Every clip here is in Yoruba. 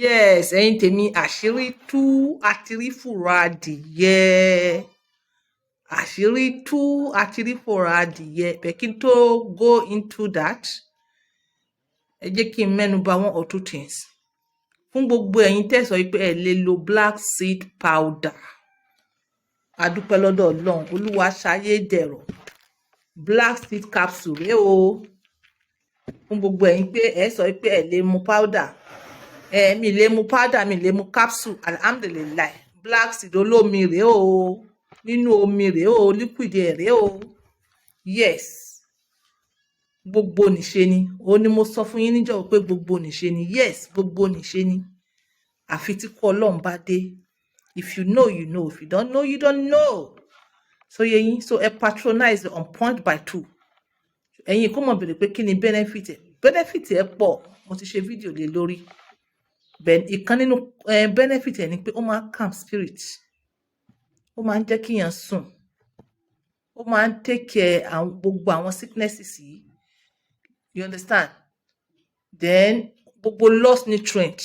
Yes, ẹ̀yin tèmi, àṣírí tú, àti rí fùrọ̀ adìyẹ. Àṣírí tú, àti rí fùrọ̀ adìyẹ. Bẹ́ẹ̀ kí n tó go into that, ẹ jẹ́ kí n mẹ́nu bà one or two things. Fún gbogbo ẹ̀yin tẹ́ sọ pé ẹ lè lo black seed powder, a dúpẹ́ lọ́dọ̀ Ọlọ́run, Olúwa ṣayé dẹ̀rọ̀. Black seed capsule rèé o. Fún gbogbo ẹ̀yin pé ẹ sọ pé ẹ lè mu powder, ẹ mi lè mu powder, mi lè mu capsule, alhamdulillahi, black seed olómi rèé o, nínú omi rèé o, liquid ẹ̀ rèé o. Yes, gbogbo nìṣe ni ó ní mo sọ fún yín níjọ́ pé gbogbo nìṣe ni. Yes, gbogbo nìṣe ni, àfi tí kú Ọlọ́run bá dé. If you know, you know. If you don't know, you don't know. So yẹ yín, so ẹ patronize On Point by Two. Ẹ̀yin kó mọ̀ bèrè pé kí ni benefit ẹ̀. Benefit ẹ̀ pọ̀, mo ti ṣe fídíò lé lórí. Bẹ́ẹ̀ ìkan nínú benefit ẹ̀ ni pé ó máa ń calm spirit, ó máa ń jẹ́ kíyàn sùn, ó máa ń take care àwọn gbogbo àwọn sicknesses yìí, you understand? Then gbogbo lost nutrient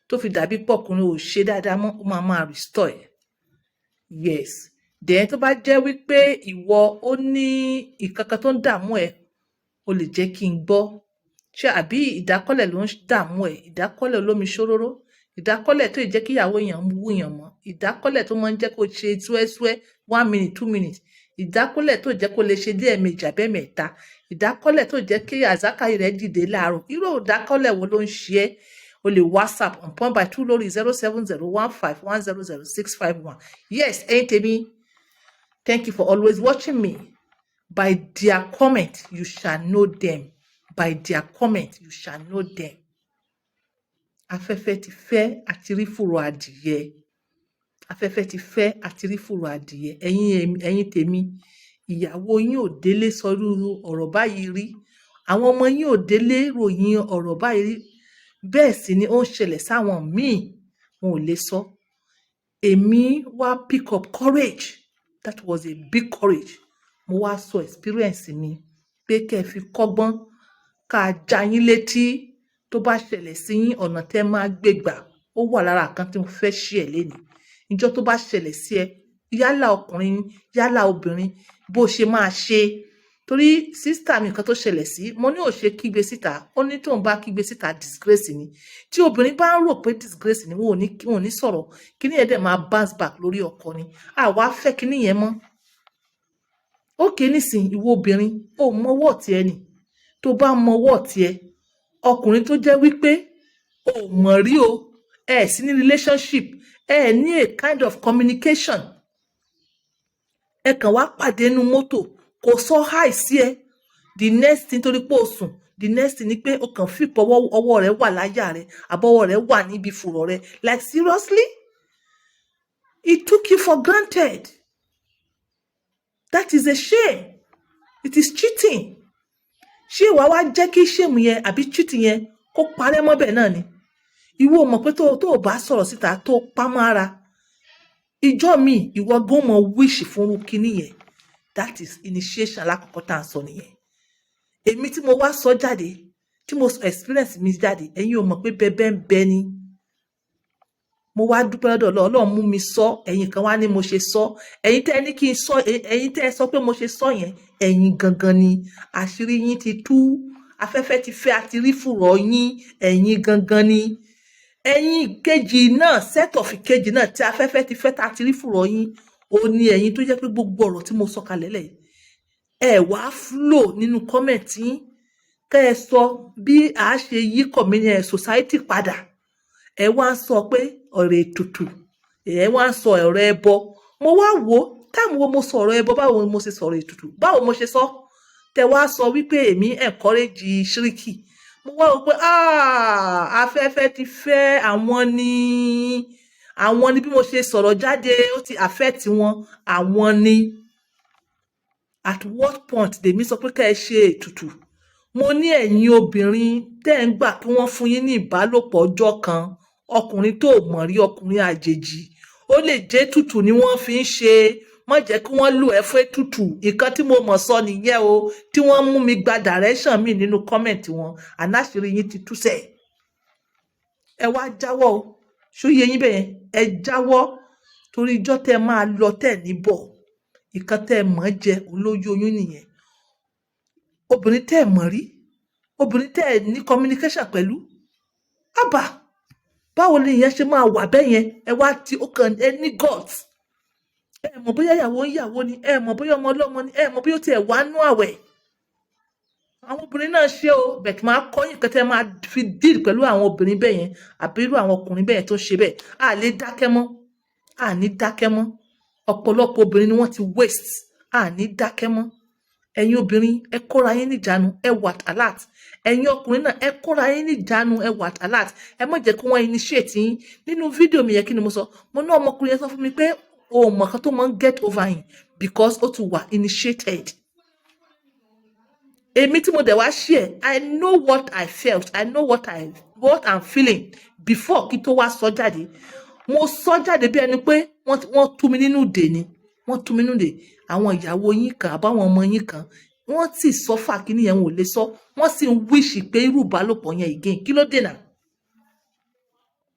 tó fi dàbí pọkùnrin ò ṣe dáadáa mọ́, ó máa máa restore ẹ̀. Yes, then tó bá jẹ́ wípé ìwọ ó ní ìkankan tó ń dààmú ẹ, o lè jẹ́ kí n gbọ́. Ṣé àbí ìdákọ́lẹ̀ ló ń dààmú ẹ? Ìdákọ́lẹ̀ olómi ṣóróró, ìdákọ́lẹ̀ tó lè jẹ́ kí ìyàwó èèyàn wú èèyàn mọ́, ìdákọ́lẹ̀ tó máa ń jẹ́ kó ṣe túẹ́túẹ́ 1 minute, 2 minutes, ìdákọ́lẹ̀ tó jẹ́ kó lè ṣe díẹ̀ méjì àbẹ́mẹ̀ta, ìdákọ́lẹ̀ tó jẹ́ kí àzákàrí rẹ̀ dìde láàárọ̀, irú ìdákọ́lẹ̀ wo ló ń ṣe ẹ́? O lè WhatsApp On Point by Two lórí 07015100651. Yes, ẹ̀yin tèmi, thank you for always watching me. By their comment you shall know them. By their comment you shall know them. Afẹ́fẹ́ ti fẹ́, àti rí fùrọ̀ adìyẹ. Afẹ́fẹ́ ti fẹ́, àti rí fùrọ̀ adìyẹ. Ẹ̀yin tèmi, ìyàwó yín ò délé sọ irú ọ̀rọ̀ báyìí rí, àwọn ọmọ yín ò délé ròyìn ọ̀rọ̀ báyìí rí. Bẹ́ẹ̀ sì ni ó ń ṣẹlẹ̀ sáwọn míì, wọn ò lè sọ. Èmi wá pick up courage. That was a big courage. Mo wá sọ experience mi pé kẹ́ ẹ fi kọ́gbọ́n, ká já yín létí. Tó bá ṣẹlẹ̀ sí yín, ọ̀nà tẹ́ máa gbé gbà ó wà lára kan tí mo fẹ́ ṣí ẹ̀ lénìí. Ìjọ́ tó bá ṣẹlẹ̀ sí ẹ, yálà ọkùnrin, yálà obìnrin, bó ṣe máa ṣe. Torí sister mi kan tó ṣẹlẹ̀ sí, mo ní ò ṣe kígbe síta. Ó ní tóun bá kígbe síta, disgrace ni. Tí obìnrin bá ń rò pé disgrace ni, wọn ò ní sọ̀rọ̀. Kíní yẹn dẹ̀ máa bounce back lórí ọkọ ni. Àwa fẹ́ kíní yẹn mọ́. Ókè nísìn, ìwọ obìnrin, ó mọwọ́ tiẹ̀ ni. Tó bá mọwọ́ tiẹ̀, ọkùnrin tó jẹ́ wípé o mọ̀ rí o, ẹ sí ní relationship, ẹ ní a kind of communication, ẹ kàn wá pàdé nínú mọ́tò, kò sọ hi sí ẹ, the next thing, torí pé o sùn, the next thing ni pé o kàn fi pọwọ́, ọwọ́ rẹ wà láyà rẹ, àbọ̀wọ́ rẹ wà níbi fùrọ̀ rẹ. Like, seriously, he took you for granted. That is a shame. It is cheating. Ṣé ìwà wá jẹ́ kí shame yẹn àbí cheating yẹn kó parẹ́ mọ́bẹ̀ náà ni? Ìwọ mọ̀ pé tó o bá sọ̀rọ̀ síta, tó pamọ́ ara, ìjọ mi ìwọ gan mọ̀ wish fún kinní yẹn. That is initiation alákọ̀ọ́kọ́ tá à ń sọ nìyẹn. Èmi tí mo wá sọ jáde, tí mo sọ experience mi jáde, ẹ̀yin ò mọ̀ pé bẹ́ẹ̀ ń bẹ ni. Mo wá dúpẹ́ lọ́dọ̀ Ọlọ́run. Ọlọ́run mú mi sọ. Ẹ̀yin kan wá ní mo ṣe sọ. Ẹ̀yin tẹ́ ẹ ní kí n sọ, ẹ̀yin tẹ́ ẹ sọ pé mo ṣe sọ yẹn, ẹ̀yin gangan ni àṣírí yín ti tú. Afẹ́fẹ́ ti fẹ́, àti rí fùrọ̀ yín. Ẹ̀yin gangan ni. Ẹ̀yin kejì náà, set of kejì náà tí afẹ́fẹ́ ti fẹ́, tá a ti rí fùrọ̀ yín, ó ní ẹ̀yin tó jẹ́ pé gbogbo ọ̀rọ̀ tí mo sọ kalẹ̀ lẹ̀, ẹ wá flow nínú comment yín, kẹ́ ẹ sọ bí a ṣe yí community society padà. Ẹ wá ń sọ pé ọ̀rọ̀ ètùtù, ẹ wá ń sọ ọ̀rọ̀ ẹbọ. Mo wá wò ó, táàmù wo mo sọ ọ̀rọ̀ ẹbọ? Báwo mo ṣe sọ̀rọ̀ ètùtù? Báwo mo ṣe sọ tẹ wá sọ wípé èmi encourage ṣíríkì? Mo wá wò pé afẹ́fẹ́ ti fẹ́. Àwọn ni bí mo ṣe sọ̀rọ̀ jáde, ó ti affect wọn. Àwọn ni at what point lèmi sọ pé ká ẹ ṣe ètùtù? Mo ní ẹ̀yin obìnrin tẹ́ ń gbà kí wọ́n fún yín ní ìbálòpọ̀ ọjọ́ kan, ọkùnrin tó mọ̀ rí, ọkùnrin àjèjì, ó lè jẹ́ ètùtù ni wọ́n fi ń ṣe. Má jẹ́ kí wọ́n lò ẹ́ fún ètùtù. Nǹkan tí mo mọ̀ sọ nìyẹn o, tí wọ́n mú mi gba direction mi nínú comment wọn. Ànáṣírí yín ti túsẹ̀. Ẹ wá jáwọ́ o. Ṣó yé yín bẹ́yẹn? Ẹ jáwọ́, torí ijọ́ tẹ́ ẹ máa lọ tẹ́ ẹ̀ ní bọ̀, ìkan tẹ́ ẹ mọ̀ jẹ òun ló yó oyún nìyẹn. Obìnrin tẹ́ ẹ mọ̀ rí, obìnrin tẹ́ ẹ ní communication pẹ̀lú, ábà, báwo ni ìyẹn ṣe máa wà bẹ́ẹ̀ yẹn? Ẹ wá tí ó kàn ẹ ní guts. Ẹ mọ̀ bóyá ìyàwó ń yàwó ni, ẹ mọ̀ bóyá ọmọ ọlọ́mọ ni, ẹ mọ̀ bóyá ó tiẹ̀ wá nú àwẹ̀. Àwọn obìnrin náà ṣe o bẹ̀ kí máa kọ́ yín kẹ́tẹ́ máa fi deal pẹ̀lú àwọn obìnrin bẹ́ẹ̀ yẹn àbí irú àwọn ọkùnrin bẹ́ẹ̀ yẹn tó ṣe bẹ́ẹ̀. A lè dákẹ́ mọ́, a ní dákẹ́ mọ́. Ọ̀pọ̀lọpọ̀ obìnrin ni wọ́n ti waste. A ní dákẹ́ mọ́. Ẹ̀yin obìnrin, ẹ kóra yín níjàánu, ẹ wà alert. Ẹ̀yin ọkùnrin náà, ẹ kóra yín níjàánu, ẹ wà alert. Ẹ má jẹ́ kí wọ́n initiate yín. Nínú fídíò mi yẹn, kí ni mo sọ? Mo ní ọmọkùnrin yẹn sọ fún mi pé òun mọ̀ kan tó máa ń get over yín because ó ti wà initiated. Èmi tí mo dẹ̀ wá share, I know what I felt, I know what I'm feeling before kí tó wá sọ jáde. Mo sọ jáde bí ẹni pé wọ́n tú mi nínú ìdè ni, wọ́n tú mi nínú ìdè. Àwọn ìyàwó yín kan àbáwọn ọmọ yín kan, wọ́n sì suffer kíní yẹn, wọn ò lè sọ. Wọ́n sì ń wish pé irú ìbálòpọ̀ yẹn again. Kí ló dènà?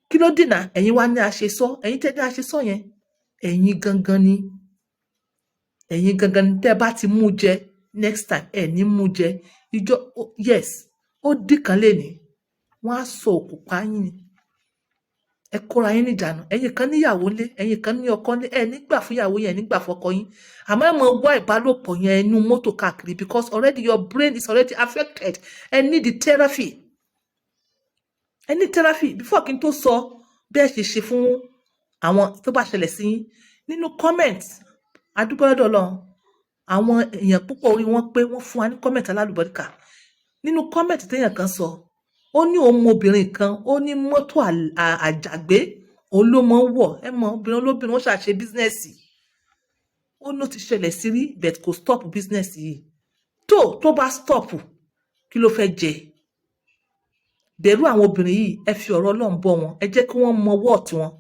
Kí ló dènà? Ẹ̀yin wá ní àṣesọ, ẹ̀yin tẹ́ ní àṣesọ yẹn, ẹ̀yin gangan ni, ẹ̀yin gangan ni. Tẹ́ bá ti mú jẹ next time, ẹ̀ ní mú jẹ ìjọ. Yes, ó dì kan lé ní wọ́n á sọ òkú pa yín ni. Ẹ kóra yín níjànú. Ẹ̀yin kan níyàwó ńlé, ẹ̀yin kan ní ọkọ ńlé, ẹ nígbà fún ìyàwó yẹn, nígbà fọ́kọ yín, àmọ́ ẹ mọ wá ìbálòpọ̀ yẹn inú mọ́tò káàkiri because already your brain is already affected. Ẹ need the therapy, ẹ need therapy. Before kí n tó sọ bẹ́ẹ̀ ṣe ṣe fún àwọn tó bá ṣẹlẹ̀ sí yín nínú comment, adúpẹ́ lọ́dọ̀ Ọlọ́run, àwọn èèyàn púpọ̀ orí wọn pé wọ́n fún wa ní comment alálùbọ́ríkà. Nínú comment téèyàn kan sọ, ó ní òun mọ obìnrin kan, ó ní mọ́tò àjàgbé òun ló mọ̀ ń wọ̀. Ẹ mọ obìnrin olóbìnrin, ó ṣàṣe business. Ó ní ó ti ṣẹlẹ̀ sí rí, but kò stop business yìí. Tó bá stop, kí ló fẹ́ jẹ? Bẹ̀rù àwọn obìnrin yìí. Ẹ fi ọ̀rọ̀ Ọlọ́run bọ́ wọn. Ẹ jẹ́ kí wọ́n mọ worth wọn,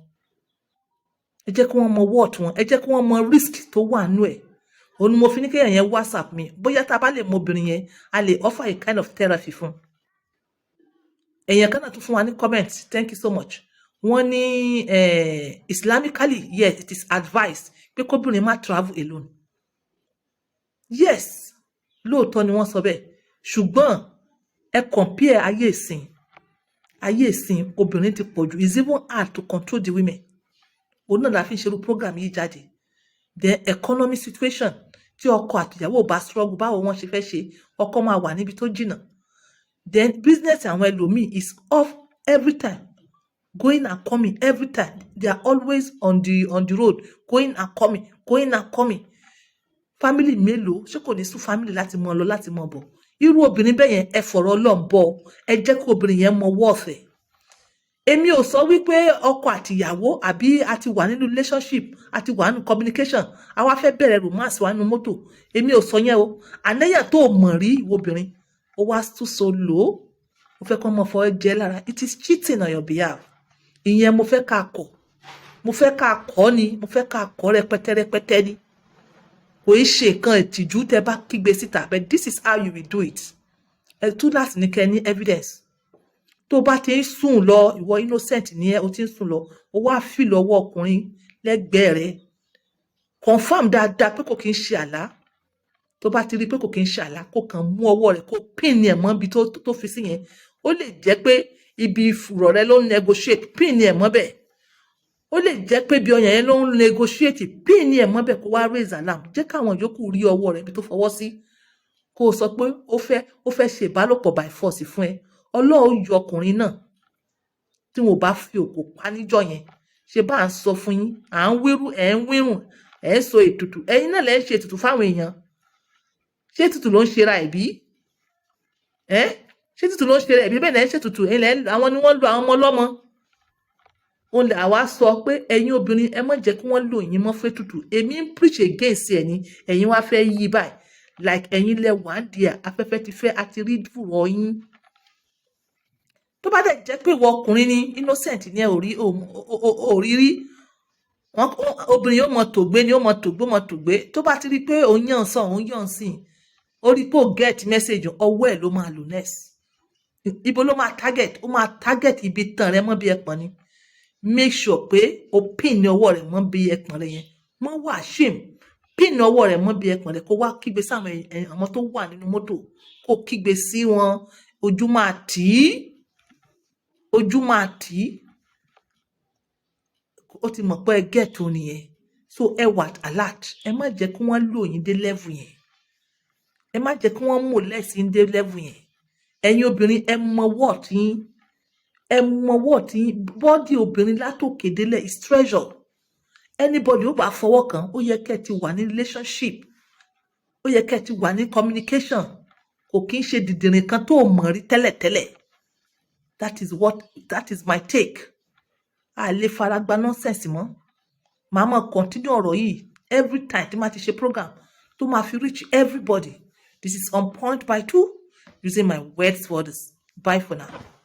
ẹ jẹ́ kí wọ́n mọ worth wọn, ẹ jẹ́ kí wọ́n mọ risk tó wà nú ẹ̀. Òun ni mo fi ní kéèyàn yẹn WhatsApp mi. Bóyá tá a bá lè mọ obìnrin yẹn, a lè offer a kind of therapy fún èèyàn kan náà. Tún fún wa ní comment, thank you so much. Wọ́n ní islamically, yes, it is advised pé kóbìnrin má travel alone. Yes, lóòótọ́ ni wọ́n sọ bẹ́ẹ̀, ṣùgbọ́n ẹ compare ayé ìsìn. Ayé ìsìn, obìnrin ti pọ̀ jù. It's even hard to control the women. Òun náà la fi ń ṣerú program yìí jáde. Then economic situation, tí ọkọ àtìyàwó bá struggle, báwo wọ́n ṣe fẹ́ ṣe? Ọkọ máa wà níbi tó jìnnà. Then business àwọn ẹlòmíì is off every time, going and coming every time. They are always on the road, going and coming, going and coming. Family mélòó? Ṣé kò ní sún family láti mọ lọ, láti mọ bọ̀? Irú obìnrin bẹ́ẹ̀ yẹn, ẹ fọ̀rọ̀ Ọlọ́run bọ̀. Ẹ jẹ́ kí obìnrin yẹn mọ worth ẹ̀. Èmi ò sọ wípé ọkọ àtìyàwó àbí a ti wà nínú relationship, a ti wà nínú communication, a wá fẹ́ bẹ̀rẹ̀ romance wa nínú mọ́tò. Èmi ò sọ yẹn o. Àníyàn tó mọ̀ rí, ìwọ obìnrin, ó wá tún so lò ó, ó fẹ́ kọ́ mọ́ fọ́ jẹ́ lára. It is cheating on your behalf. Ìyẹn mo fẹ́ ká kọ̀, mo fẹ́ ká kọ́ ni, mo fẹ́ ká kọ́ rẹpẹtẹ rẹpẹtẹ ni. Kò í ṣe nǹkan ìtìjú tẹ bá kígbe síta, but this is how you will do it. Ẹ tún láti ní kẹ́ ní evidence. Tó bá ti ń sùn lọ, ìwọ innocent ni ẹ, o ti ń sùn lọ, o wá fìlọ ọwọ́ ọkùnrin lẹ́gbẹ̀ẹ́ rẹ, confirm dáadáa pé kò kí ń ṣe àlá. Tó bá ti rí i pé kò kí ń ṣe àlá, kó kàn mú ọwọ́ rẹ̀, kó pin ẹ̀ mọ́ ibi tó fi sí yẹn. Ó lè jẹ́ pé ibi ìfùrọ̀ rẹ ló ń negotiate, pin ẹ̀ mọ́ bẹ́ẹ̀. Ó lè jẹ́ pé ibi ọyàn yẹn ló ń negotiate, pin ẹ̀ mọ́ bẹ́ẹ̀, kó wá raise alarm. Jẹ́ káwọn yòókù rí ọwọ́ rẹ̀ ibi tó fọwọ́ sí, kó o sọ pé ó fẹ́ ṣe ìbálòpọ̀ by force fún ẹ. Ọlọ́run yọ ọkùnrin náà tí wọn ò bá fi òkò pa níjọ́ yẹn. Ṣe bá à ń sọ fún yín, à ń wírú, ẹ̀ ń wírùn, ẹ̀ ń sọ ètùtù, ẹ̀yin náà lẹ́ ń ṣe ètùtù fáwọn èèyàn. Ṣé ètùtù ló ń ṣera ẹ̀ bí ẹ́? Ṣé ètùtù ló ń ṣera ẹ̀ bí? Bẹ́ẹ̀ lẹ́ ń ṣètùtù. Ẹ̀yin lẹ́ àwọn ni wọ́n lo àwọn ọmọ ọlọ́mọ. Òun lè àwa sọ pé ẹ̀yin obìnrin, ẹ má jẹ́ kí wọ́n lò yín mọ́ fún ètùtù. Èmi ń preach against ẹ̀ ní, ẹ̀yin wá fẹ́ yí báyìí, like ẹ̀yin lẹ wà ń di ẹ̀. Afẹ́fẹ́ ti fẹ́, àti rí fùrọ̀ yín. Tó bá dẹ̀ jẹ́ pé ìwọ ọkùnrin ni, innocent ni ẹ, ò rí ò rí rí wọn, obìnrin yóò mọ tògbé ni, ó mọ tògbé, ó mọ tògbé. Tó bá ti rí i pé òun yàn sàn, òun yàn sí, ó rí i pé ó get message, ọwọ́ ẹ̀ ló máa lò next. Ibo ló máa target? Ó máa target ibi tán rẹ mọ́ bí ẹpọ̀n ni. Make sure pé o pin ní ọwọ́ rẹ̀ mọ́ bí ẹpọ̀n rẹ yẹn. Mọ́ wà shame, pin ọwọ́ rẹ̀ mọ́ bí ẹpọ̀n rẹ, kó wá kígbe sáwọn àwọn tó wà nínú mọ́tò, kó kígbe sí wọn. Ojú máa tì í, ojú máa tì í. Ó ti mọ̀ pé ẹ get òun nìyẹn. So ẹ wà alert. Ẹ má jẹ́ kí wọ́n lò yín dé level yẹn. Ẹ má jẹ́ kí wọ́n molest yín dé level yẹn. Ẹ̀yin obìnrin, ẹ mọ worth yín, ẹ mọ worth yín. Body obìnrin látòkè délẹ̀ is treasure. Anybody ó bá fọwọ́ kàn, ó yẹ kẹ́ ẹ ti wà ní relationship, ó yẹ kẹ́ ẹ ti wà ní communication. Kò kí ń ṣe dìdìrìn kan tó mọ̀ rí tẹ́lẹ̀tẹ́lẹ̀. That is my take. A lè fara gba nonsense mọ́. Màá máa continue ọ̀rọ̀ yìí every time tí màá ti ṣe program tó máa fi reach everybody. This is On Point by Two, using my words for this. Bye for now.